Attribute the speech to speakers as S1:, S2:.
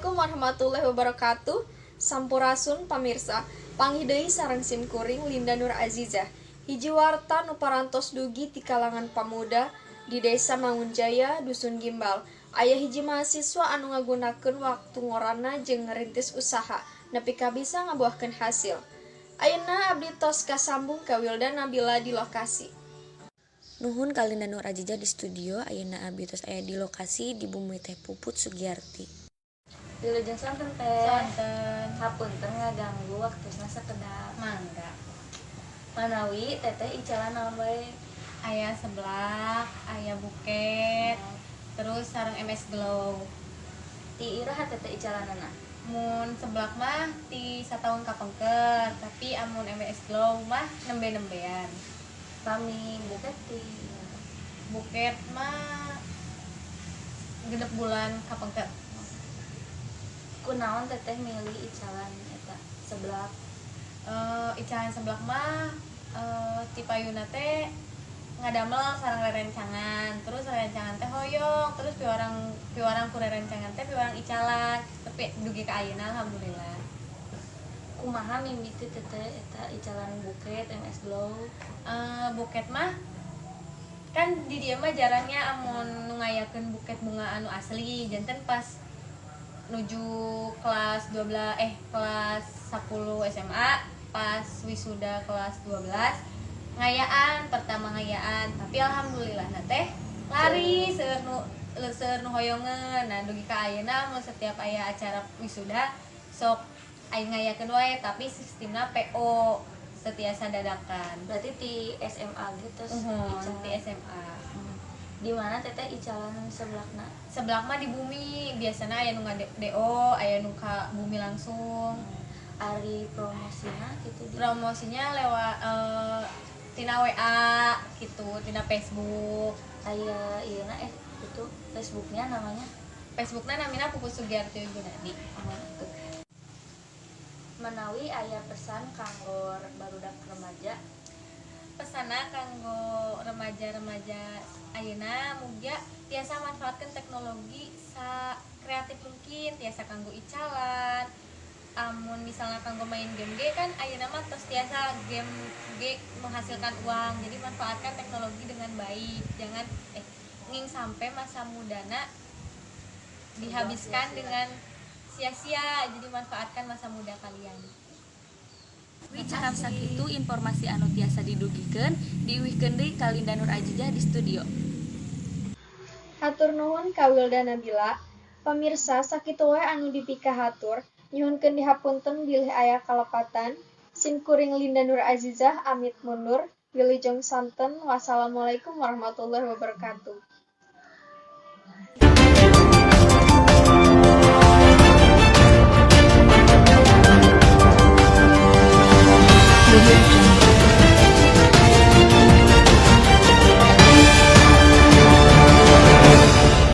S1: Assalamualaikum warahmatullahi wabarakatuh. Sampurasun, pamirsa. Panggih deui sareng sim kuring, Linda Nur Azizah. Hiji warta nu parantos dugi ti kalangan pamuda di Desa Mangunjaya, Dusun Gimbal. Aya hiji mahasiswa anu ngagunakeun waktu ngorana jeung ngerintis usaha nepi ka bisa ngabuahkeun hasil. Ayeuna abdi tos kasambung ka Wilda Nabila di lokasi.
S2: Nuhun ka Linda Nur Azizah di studio. Ayeuna abdi tos aya di lokasi di bumi Teh Puput Sugiarti.
S3: Wilujeng sonten, Teh.
S4: Sonten.
S3: Hapunten ngaganggu waktosna sakedap.
S4: Mangga.
S3: Manawi Teteh icalan naon wae?
S4: Aya seblak, aya buket, terus sareng MS Glow.
S3: Ti iraha Teteh icalanana?
S4: Mun seblak mah ti sataun kapengker, tapi amun MS Glow mah nembe-nembean.
S3: Pami buket ti
S4: Buket mah 6 bulan kapengker.
S3: Kunaon Teteh milih icalan eta seblak?
S4: Icalan seblak mah ti payuna teh ngadamel sareng rerencangan, terus rerencangan teh hoyong, terus piwarang piwarang ku rerencangan teh piwarang icalan, tapi dugi ka ayeuna alhamdulillah.
S3: Kumaha mimiti Teteh eta icalan buket, MS Glow?
S4: Buket mah kan di dieu mah jarangnya amun nu ngayakeun buket bunga anu asli. Janten pas nuju kelas 12, eh, kelas 10 SMA, pas wisuda kelas 12, ngayaan pertama ngayaan, tapi alhamdulillah na teh lari, seueur nu hoyongeun. Nah, dugi ka ayeuna mun setiap aya acara wisuda sok aing ngayakeun wae, tapi sistemna PO, teu tiasa dadakan.
S3: Berarti ti SMA gitu terus
S4: Uhun,
S3: icalan.
S4: Ti SMA.
S3: Di mana Teteh icalan seblakna?
S4: Seblak mah di bumi, biasanya aya nu DO, aya nu ka bumi langsung.
S3: Ari promosina gitu di
S4: Promosinya lewat tina WA gitu, tina Facebook.
S3: Aya ieu na, itu Facebooknya namanya?
S4: Facebooknya namanya Puput Sugiarti Gunadi.
S3: Oh, manawi aya pesan kanggo barudak remaja?
S4: Pesana kanggo remaja-remaja ayeuna, mugia tiasa manfaatkan teknologi sa kreatif mungkin, tiasa kanggo icalan. Amun misalnya kanggo main game ge kan ayeuna mah tos tiasa game ge menghasilkan uang. Jadi manfaatkan teknologi dengan baik, jangan nging sampai masa mudana dihabiskan
S3: sia-sia.
S4: Dengan sia-sia. Jadi manfaatkan masa muda kalian.
S2: Wi, cekap sakitu informasi anu tiasa didugikeun, diuihkeun deui ka Linda Nur Azizah di studio.
S1: Hatur nuhun ka Wilda Nabila. Pamirsa, sakitu wae anu dipikahatur. Nyuhunkeun dihapunten bilih aya kalepatan. Sim kuring, Linda Nur Azizah, amit mundur. Wilujeng sonten. Wassalamualaikum warahmatullahi wabarakatuh.